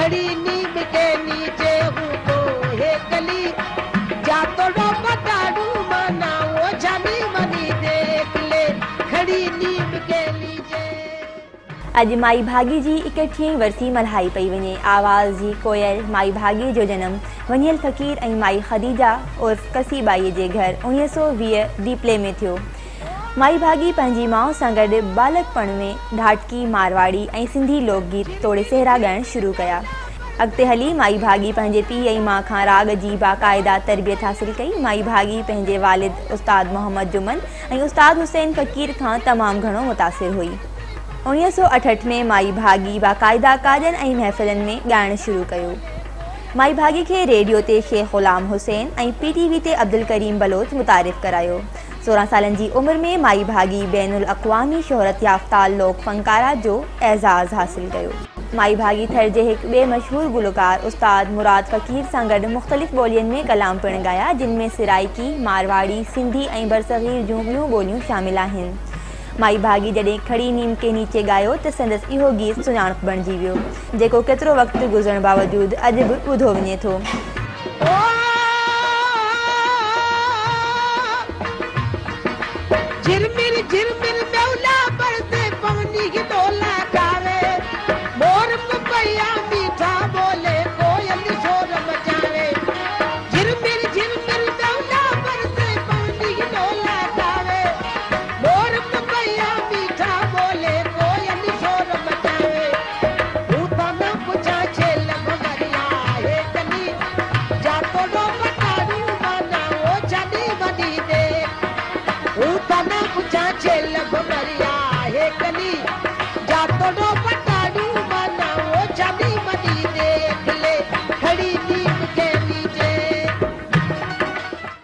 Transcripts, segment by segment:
کڙي نيم ڪي نيچي هون تو هيڪلي، جاتوڙو پٽاڙو مانا او ڇاني مني ديک لي، کڙي نيم ڪي نيچي. اڄ مائي ڀاڳي جي ايڪٽيهين ورسي ملهائي پئي وڃي. آواز جي ڪوئل مائي ڀاڳي جو جنم ونيل فقير ۽ مائي خديجه عرف ڪسي ٻائي جي گهر 1920 ڏيپلي ۾ ٿيو. مائي ڀاڳي پنهنجي ماء سان گڏ ٻالڪپڻ ۾ ڍاٽڪي، مارواڙي ۽ سنڌي لوڪ گيت توڙي سهرا ڳائڻ شروع ڪيا. اڳتي هلي مائي ڀاڳي پنهنجي پيء ۽ ماء کان راڳ جي باقاعده تربيت حاصل ڪئي. مائي ڀاڳي پنهنجي والد استاد محمد جمن ۽ استاد حسين فقير کان تمام گهڻو متاثر هئي. 1968 ۾ مائي ڀاڳي باقاعده ڪاڄن ۽ محفلن ۾ ڳائڻ شروع ڪيو. مائي ڀاڳي کي ريڊيو تي شيخ غلام حسين ۽ پي ٽي وي تي عبدالڪريم بلوچ متعارف ڪرايو. 16 سالن جي عمر ۾ مائي ڀاڳي بين الاقوامي شهرت يافته لوڪ فنڪاره جو اعزاز حاصل ڪيو. مائي ڀاڳي ٿر جي هڪ ٻئي مشهور گلوڪار استاد مراد فقير سان گڏ مختلف ٻولين ۾ ڪلام پڻ ڳايا، جن ۾ سرائيڪي، مارواڙي، سنڌي ۽ برصغير جون ٻيون ٻوليون شامل آهن. مائي ڀاڳي جڏهن کڙي نيم ڪي نيچي ڳايو ته سندس اهو گيت سڃاڻپ بڻجي ويو، جيڪو ڪيترو وقت گذرڻ باوجود اڄ به ٻڌو وڃي ٿو. جهرمر جهرمر ميولا برسي پوني هندولا گاوي، مور پپيا ميٺا ٻولي ڪوئل شور مچاوي. جهرمر جهرمر ميولا برسي پوني هندولا گاوي، مور پپيا ميٺا ٻولي ڪوئل شور مچاوي. هون ٿا نه پڇان ڇيل ڀنڀريا هيڪلي، جاتوڙو پٽاڙو مانا او ڇاڏي وڏي ديک. هون ٿا نه پڇان ڇيل ڀنڀريا هيڪلي، جاتوڙو پٽاڙو مانا او ڇاڏي وڏي ديک لي، کڙي نيم کي نيچي.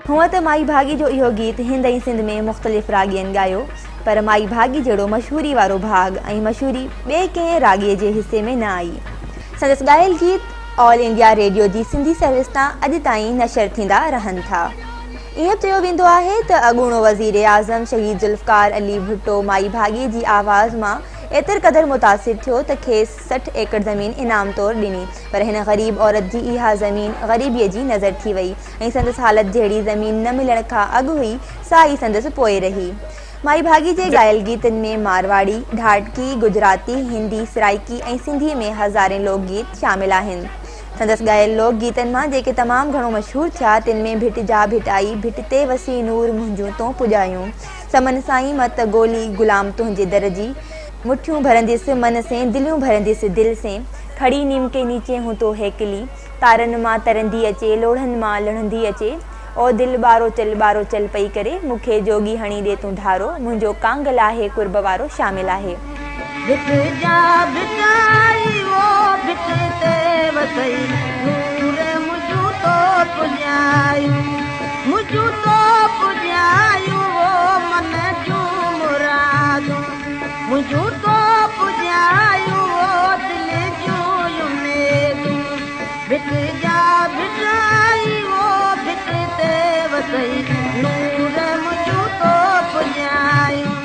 هونء ته مائي ڀاڳي جو اهو گيت هند ۽ سنڌ ۾ مختلف راڳين ڳايو، پر مائي ڀاڳي جهڙو مشهوري وارو ڀاڳ ۽ مشهوري ٻئي ڪنهن راڳيء جي حصي ۾ نه آئي. سندس ڳايل گيت آل انڊيا ريڊيو جي سنڌي سروس تان اڄ تائين نشر ٿيندا رهن ٿا. ائين به چيو ويندو آهي ته اڳوڻو وزيراعظم شهيد ذوالفقار علي ڀٽو مائي ڀاڳي جي آواز مان ايتر قدر متاثر ٿيو ته کيس 60 ايڪڙ زمين انعام طور ڏني، پر هن غريب عورت جي اها زمين غريبيء جي نظر ٿي وئي ۽ سندس حالت جهڙي زمين نه ملڻ کان اڳ هئي، سا ئي سندس پوء رهي. مائي ڀاڳي جي ڳايل گيتن ۾ مارواڙي، ڍاٽڪي، گجراتي، هندي، سرائيڪي ۽ سنڌي ۾ هزارين لوڪ گيت شامل آهن. سندس ڳايل لوڪ گيتن مان جيڪي تمام گهڻو مشهور ٿيا، تن ۾ ڀٽ جا ڀٽائي، ڀٽ تي وسي نور منهنجون تون پڄايون، سمن سائين مت گولي غلام تنهنجي در جي، مٺيون ڀرنديس من سين دليون ڀرنديس دل سين، کڙي نيم ڪي نيچي هون تو هيڪلي، تارن مان ترندي اچي لوڙهن مان لڙهندي اچي، او دل ٻارو چل ٻارو چل پئي ڪري، مون کي جوڳي هڻي ڏي تون ڍارو، منهنجو ڪانگ لاهي قرب وارو شامل آهي. ڀٽ جا ڀٽائي او ڀٽ تي وسئي نور منهنجون تو پڄايون منهنجون تو پڄايون او من جون مرادون منهنجون تو پڄايون او دل جون اميدون ڀٽ جا ڀٽائي او ڀٽ تي وسئي نور منهنجون تو پڄايون.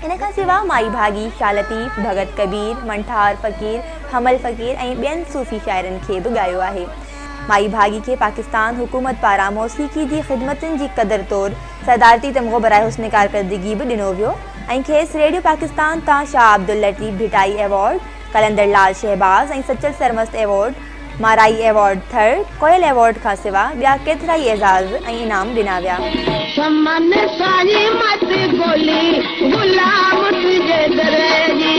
ان کان سواء مائي ڀاڳي، شاهه لطيف، ڀڳت ڪبير، منٺار فقير، حمل فقير ۽ ٻين صوفي شاعرن کي به ڳايو آهي. مائي ڀاڳي کي پاڪستان حڪومت پاران موسيقي جي خدمتن جي قدر طور صدارتي تمغو برائي حسن ڪارڪردگي به ڏنو ويو ۽ کيس ريڊيو پاڪستان تان شاهه عبداللطيف ڀٽائي ايوارڊ، قلندر لال شهباز ۽ سچل سرمست ايوارڊ، مارائي ايوارڊ ٿر، ڪوئل ايوارڊ کان سوا ٻيا ڪيترائي اعزاز ۽ انعام ڏنا ويا. سمن سائين مت گولي غلام تنهنجي در جي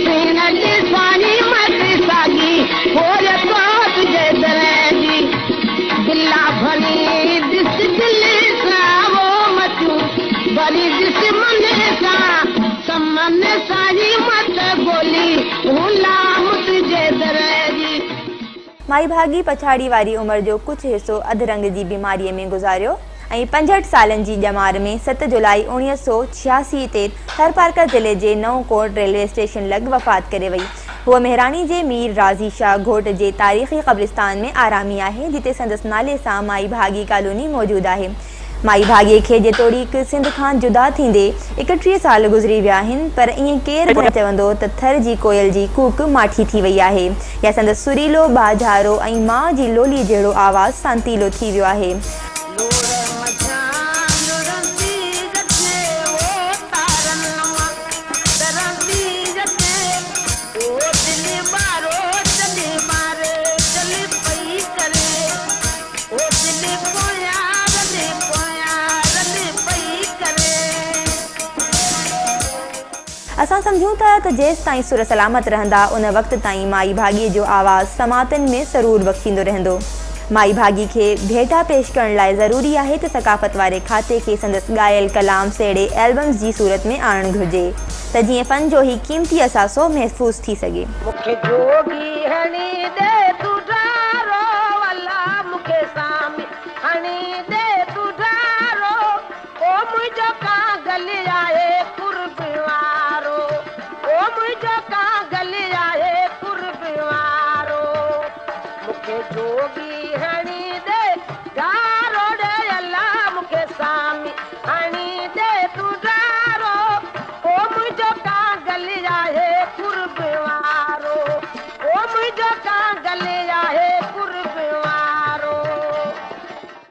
سيڻ جي سائين مت ساڳي پوء تو تنهنجي در جي دلا ڀري ڏس دل سان وو مچون ڀري ڏس من سان سمن سائين مت گولي غلام تنهنجي در جي. مائي ڀاڳي پڇاڙي واري عمر جو ڪجهه حصو اڌ رنگ جي بيماريء ۾ گذاريو ۽ 65 سالن جي ڄمار ۾ 7 جولاء 1986 تي ٿرپارڪر ضلعي جي نئون ڪوٽ ريلوي اسٽيشن لڳ وفات ڪري وئي. هوء مهراڻي جي مير راضي شاهه گهوٽ جي تاريخي قبرستان ۾ آرامي آهي، جتي سندس نالي سان مائي ڀاڳي ڪالوني موجود آهي. مائي ڀاڳيء کي جيتوڻيڪ سنڌ کان جدا ٿيندي 31 سال گذري ويا آهن، پر ائين ڪير به نه چوندو ته ٿر جي ڪوئل جي ڪوڪ ماٺي ٿي وئي آهي يا سندس سريلو ٻاجهارو ۽ ماء جي لوليء جهڙو آواز سانتيلو ٿي ويو آهي. لوڙ منجهان لڙندي اچي او تارن مان ترندي اچي او دل ٻارو چلي ماري چلي پئي ڪري او دل پويان رلي پويان رلي پئي ڪري. اسان سمجهون ٿا ته جيستائين سر سلامت رهندا ان وقت تائين مائي ڀاڳي جو آواز سماعتن ۾ سرور بخشيندو رهندو. مائي ڀاڳي کي ڀيٽا پيش ڪرڻ لاء ضروري آهي ته ثقافت واري کاتي کي سندس ڳايل ڪلام سهيڙي البمز جي صورت ۾ آڻڻ گهرجي ته جيئن فن جو هي قيمتي اثاثو محفوظ ٿي سگهي. مون کي جوڳي هڻي ڏي تون ڍارو الا مون کي سامي هڻي ڏي تون ڍارو او منهنجو ڪانگل آهي قرب وارو او منهنجو ڪانگل آهي قرب وارو مون کي جوڳي هڻي ڏي ڍارو ڙي الا مون کي سامي هڻي ڏي تون ڍارو او منهنجو ڪانگل